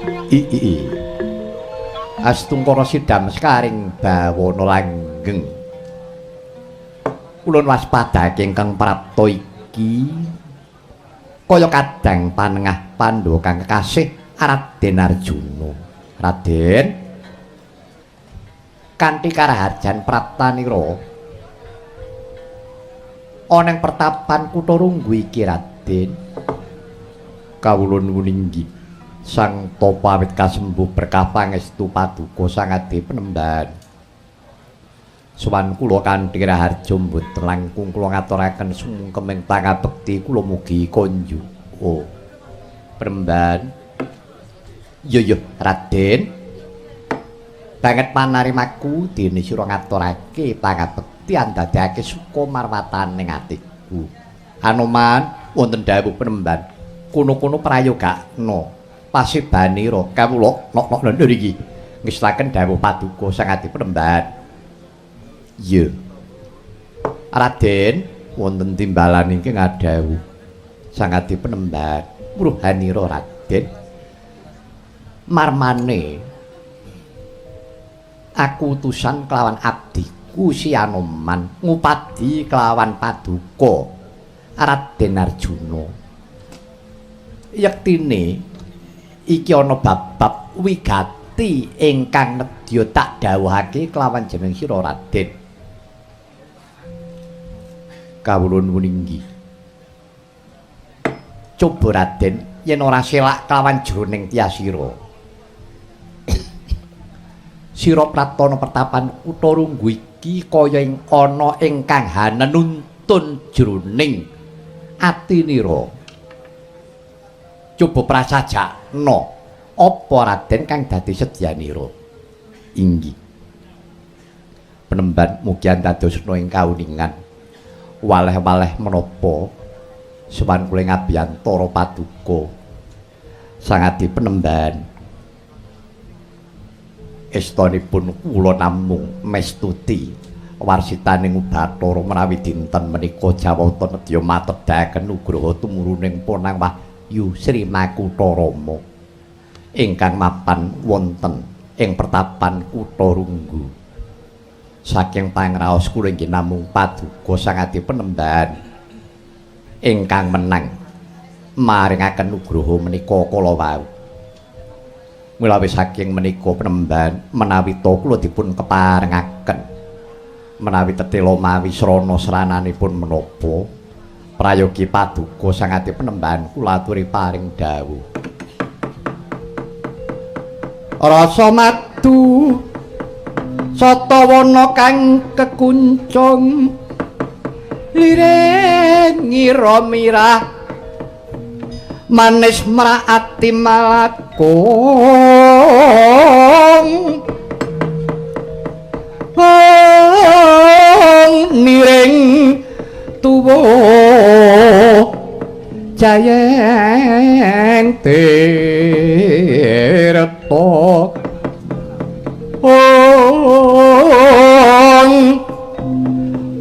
I. Astungkara sidam sekaring bawana langgeng. Kula waspadake ingkang prapta iki kaya kadang panengah Pandhawa kang kekasih Raden Arjuna. Raden, kanthi karaharjan praptanira ana ing pertapan Kutha Runggu iki Raden. Kawula nuwun inggih Sang Tapa awit kasembuh berkah pangestu paduka Sang Adi Penemban. Sowan kula kanthi raharja mboten langkung kula ngaturaken sungkeming pangabekti kula mugi konjuk. Oh. Penemban. Iya iya Raden. Banget panarimaku dene sira ngaturake pangabekti andadekake suka marwataning atiku. Anoman wonten dawuh Penemban. Kono-kono prayogakna pasibanira kawula nok-nok lho niki ngestaken dawuh paduka Sang Adi Penemban. Iya. Raden wonten timbalan ingkang ngadhawuh Sang Adi Penemban. Muruhanira Raden. Marmane aku utusan kelawan abdiku Si Anoman ngupadi kelawan paduka Raden Arjuna. Yektine iki ana bab-bab wigati ingkang nedya tak dawuhake kelawan jeneng sira Raden. Kawula nuwun inggih. Coba Raden yen ora selak kelawan jroning tyasira. Sira praptana pertapan Kutha Runggu iki kaya ing ana ingkang hanenuntun jroning atinira. Coba prasajakna apa Raden kang dadi sedyanira? Inggih. Penemban mugi andadosna ing kauningan. Waleh-waleh menapa sowan kula ngabiyantara paduka Sang Adi Penemban. Estonipun kula namung mestuti warsitaning Bathara menawi dinten menika Jawata nedya matedhaken nugraha tumuruning Ponang Wahyu Sri Makutha Rama ingkang mapan wonten ing pertapan Kutha Runggu. Saking pangraos kula inggih namung paduka Sang Adi Penemban ingkang menang maringaken nugraha menika kala wau. Mulawi saking menika Penemban menawi ta kula dipun keparengaken menawi tetela mawi srana srananipun menapa prayogi paduka Sang Adi Penemban kula aturi paring dawuh. Rasa madu satawana kang kekuncung liring ngira mirah manis mraati malakung niring tuwa jayeng tirta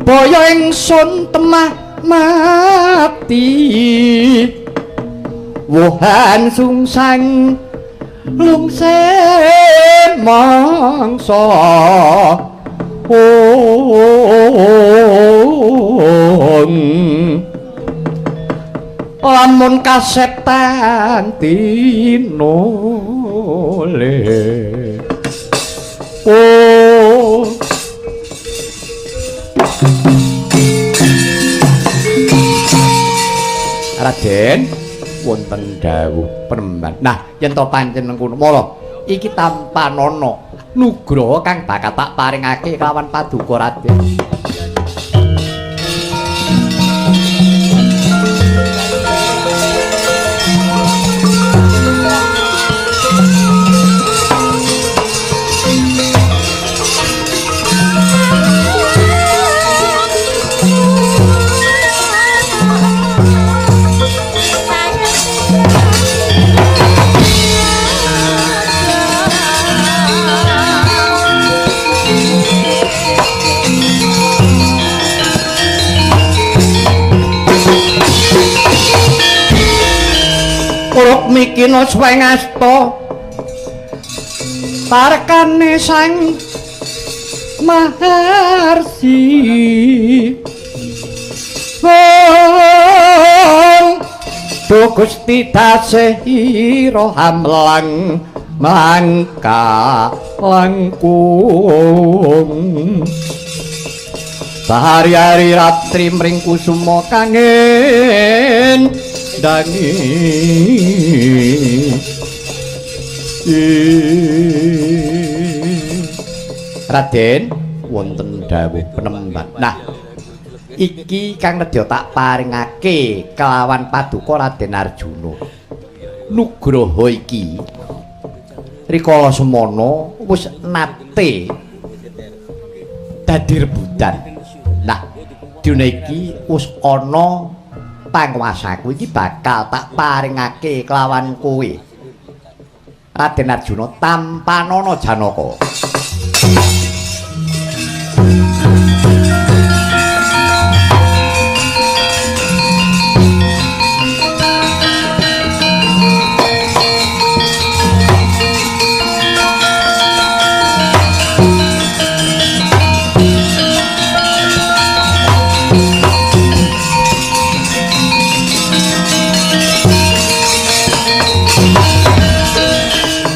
boyo ingsun temah mati wohan sungsang lungse mangsa lamun kasetan tinole. Oh Raden wonten dawuh Penemban. Nah, yen to pancen ngono, mala iki tampanana nugraha kang bakal tak paringake kelawan paduka Raden. Mikina swengasta Parekane Sang Maharsi. Oh, Gusti tasih ira hamlang mangka langkung. Sahari-hari ratri mring kusuma kangen dangi. Raden, wonten dawuh penemban. Nah, iki kang nedya tak paringake kelawan paduka Raden Arjuna. Nugroho iki rikala semana wis nate dadi rebutan. Nah, dina iki wis ana panguwasaku iki bakal tak paringake kelawan kowe. Raden Arjuna tampanana Janaka.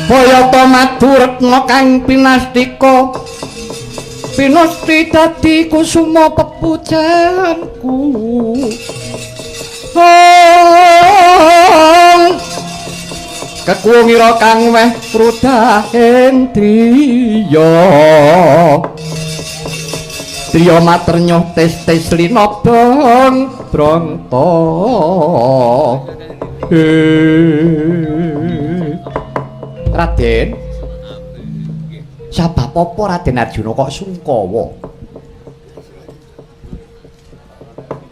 Boyata Maduretna kang pinastika pinusti dadi kusuma pepujanku. Kekuwungira kang weh prudahing driya driya maternyo tes-tes linobong brangta. Raden, sabab apa Raden Arjuna kok sungkawa?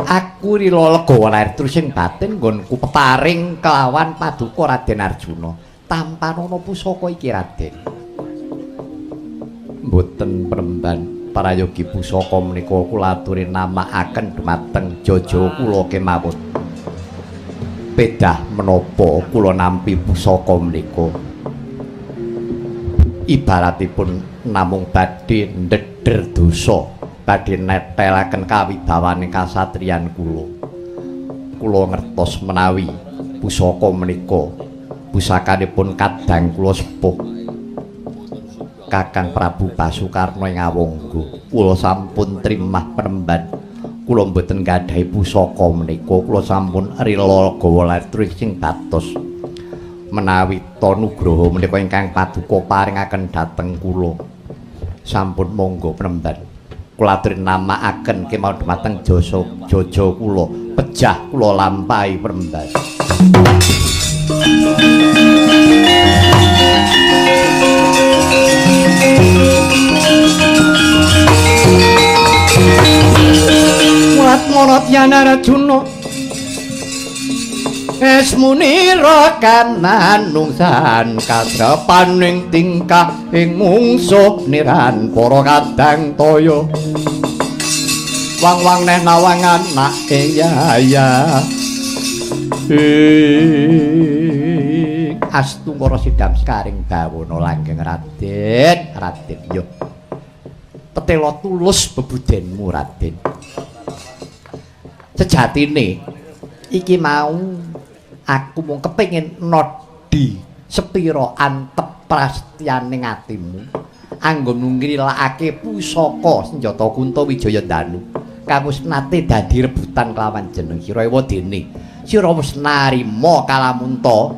Aku rila legawa lair trusing batin nggonku peparing kelawan paduka Raden Arjuna. Tampanana pusaka iki Raden. Mboten premban prayogi pusaka menika kula aturi namakaken dumateng jaja kula kemawon. Pedah menapa kula nampi pusaka menika? Ibaratipun namung badhe ndeder dosa, badhe netelaken kawibawaning kasatriyan kula. Kula ngertos menawi pusaka menika pusakanipun kadang kula sepuh Kakang Prabu Basukarna ing Awangga. Kula sampun trimah penemban. Kula mboten gadhahi pusaka menika. Kula sampun rila gawa latri sing batos. Menawi ta nugroho menika ingkang paduka paringaken dhateng kula. Sampun monggo penemban. Kula aturi namakaken kemawon dumateng jasa jaja kula. Pejah kula lampahi penemban. Mulat marot Yanarjuna esmunira kananungsan kadrepaning tingkah ing mungsuh niran para kadang toya. Wang-wang neh nawang anake yaya. Astungkara sidam sekaring bawana langgeng Raden, Raden yo. Tetela tulus bebudenmu Raden. Sejatine iki mau aku mung kepengin nodhi sepira antep prasetyaning atimu anggonmu ngrilakake pusaka senjata Kunta Wijaya Danu kang wis nate dadi rebutan kelawan jeneng sira. Ewadene sira wis narima kalamunta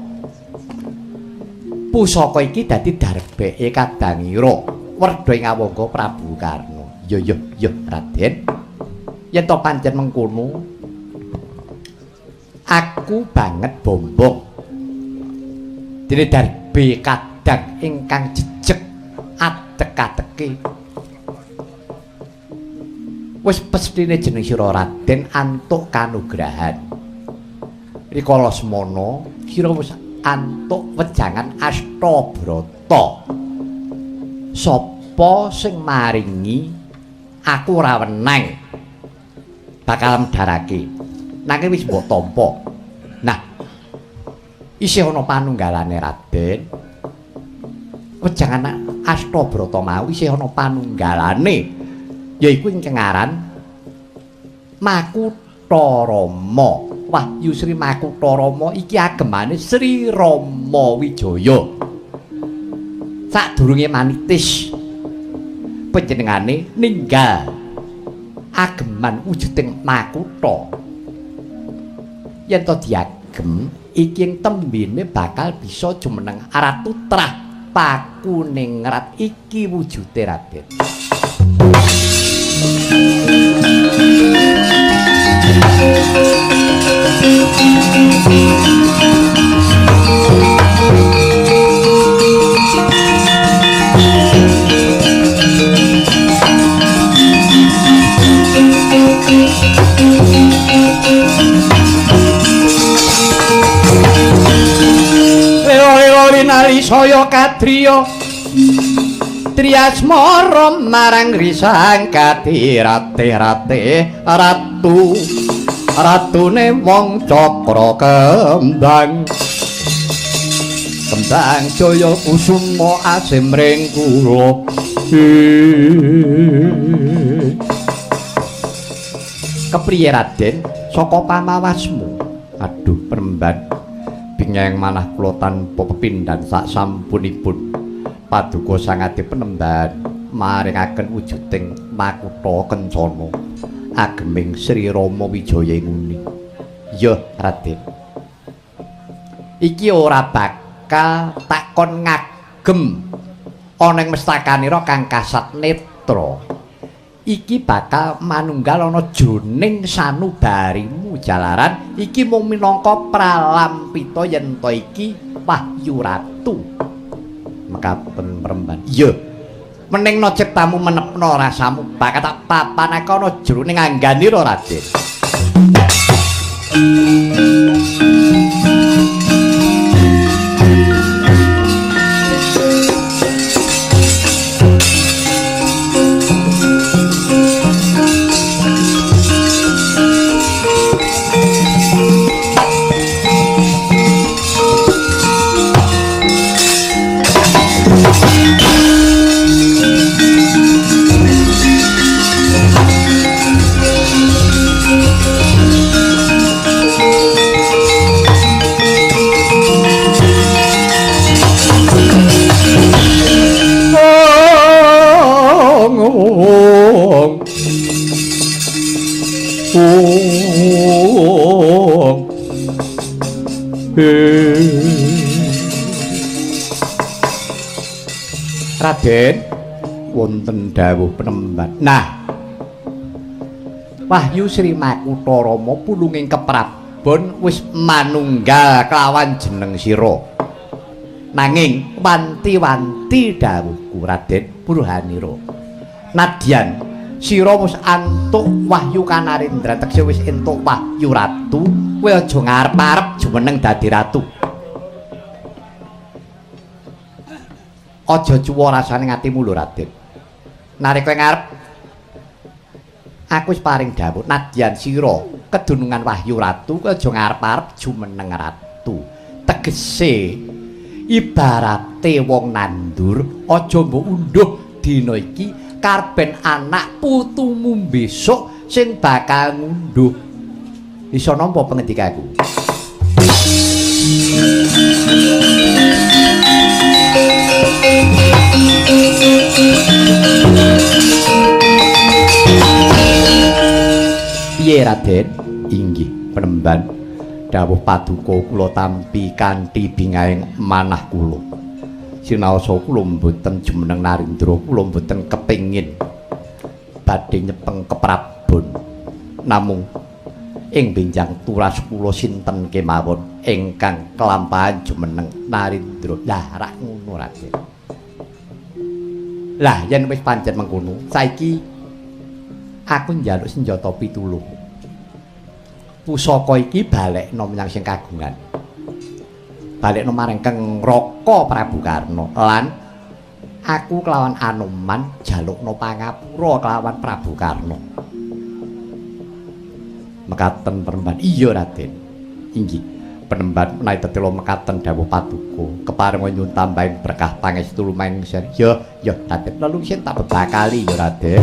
pusaka iki dadi darbeke kadangira werdha ing Awangga Prabu Karna. Yo yo yo Raden, yen to pancen mengkono aku banget bombong dene darbe kadang ingkang jejeg adek-adeke wis pesthine jeneng sira Raden antuk kanugrahan. Rikala semana sira wis antuk wejangan Astabrata. Sapa sing maringi aku ora wenang bakal medharake. Nanging wis mbok tampa. Nah, isih ana panunggalane Raden. Wejangan Astabrata mau isih ana panunggalane, yaiku ingkang aran Makutharama. Wahyu Sri Makutharama iki agemane Sri Rama Wijaya. Sadurunge manitis panjenengane ninggal ageman wujuding makutha. Yen to diagem iki ing tembene bakal bisa jumeneng Ratu Trah Pakuningrat iki wujude Raden. Linali saya kadriya triasmara marang risang katirate-rate ratu ratune wong cakra kembang kembang jaya kusuma asim ring kula. Kepriye Raden saka pamawasmu? Aduh peremban bingeng manah kula tanpa pepindhan sak sampunipun paduka sangade penemban maringaken wujuding makutha kencana ageming Sri Rama Wijaya nguni. Ya Raden, iki ora bakal takon ngagem ana ing mestakanira kang kasat netra. Iki bakal manunggal ana jroning sanubarimu jalaran iki mung minangka pralampita yen ta iki wahyu ratu. Mekaten peremban. Iya. Meningna ciptamu menepna rasamu bakal tak papanake ana jroning angganira Raden. Raden, wonten dawuh penemban. Nah, Wahyu Sri Makutharama pulunging keprabon wis manunggal kelawan jeneng sira. Nanging wanti-wanti dawuhku Raden Burhanira. Nadyan sira wis antuk wahyu kanarendra tegese wis entuk wahyu ratu, kowe aja ngarep-arep jumeneng dadi ratu. Aja cuwa rasane atimu lho Raden. Nalika ngarep aku wis paring dawuh nadyan sira kedunungan wahyu ratu kowe aja ngarep-arep jumeneng ratu. Tegese ibarate wong nandur aja mbok unduh dina iki karben anak putumu besok sing bakal ngunduh. Iso nampa pengendikaku? Piye Raden? Inggih penemban. Dawuh paduka kula tampi kanthi bingahing manah kula. Sinaosa kula mboten jumeneng narendra, kula mboten kepengin badhe nyepeng keprabon. Namung ing benjang turas kula sinten kemawon ingkang kelampahan jumeneng narendra. Lah rak ngono Raden. Lah yen wis pancen mengkono, saiki aku njaluk senjata pitulung. Pusaka iki balekno menyang sing kagungan. Balekno marang Kang Raka Prabu Karna lan aku kelawan Anoman jalukno pangapura kelawan Prabu Karna. Mekaten peremban. Iya Raden. Inggih. Penemban menawi tetela mekaten dawuh paduka keparenga nyuwun tambahing berkah pangestu lumaing sen. Ya, ya Raden, lelungsin tak bebakali ya Raden.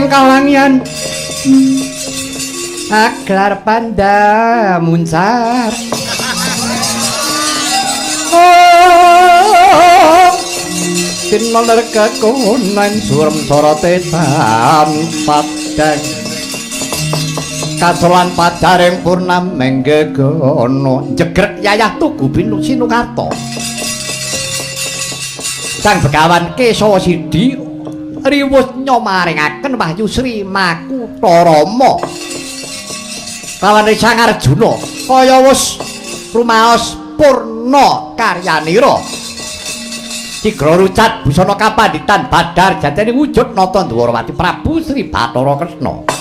Kalangian aglar panda muncar oh tinoler kekonan surem sorote tan padang kasolan padaring purnam menggegono jegrek yayah tugu binu sinukarta Sang Begawan Kesawa Sidi riwus nyomaringaken wahyu Sri Makutharama lawan Sang Arjuna kaya wis rumaos purna karyanira Cigra rucat busana kapanditan badar jatene wujud nata Dwarawati Prabu Sri Bathara Kresna.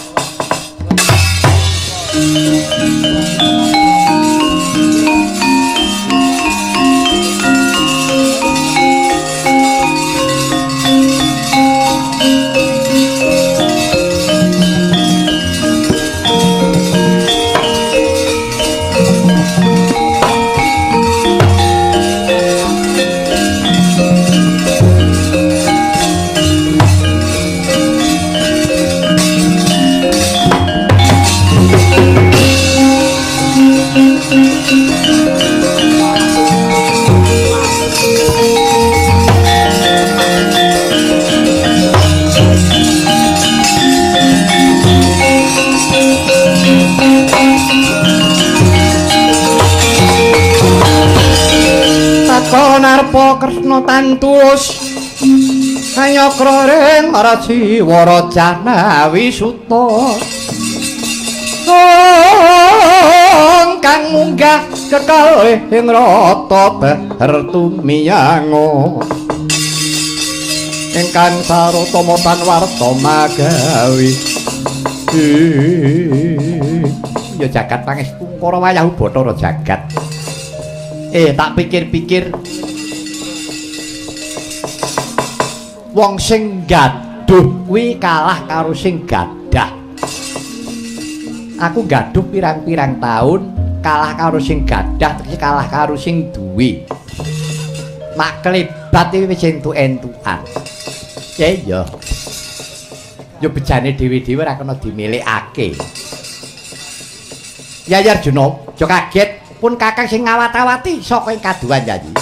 Narpa Kresna tantulus kanyakra ring Rajiwara Janawi Suta kang munggah kekalih ing rata baher tumiyango ingkang sarutama tan warta magawi. Ya jagat pangestu Kara wayah Bathara jagat. Tak pikir-pikir wong sing gaduh kuwi kalah karo sing gadah. Aku gaduh pirang-pirang taun kalah karo sing gadah, terus kalah karo sing duwe. Mak klebat iki wis entuk-entukan. Ya iya. Ya bejane dhewe-dhewe ora kena dimilikake. Ya Arjuna, aja kaget pun kakang sing ngawat-awati saka ing kaduhan Yayi.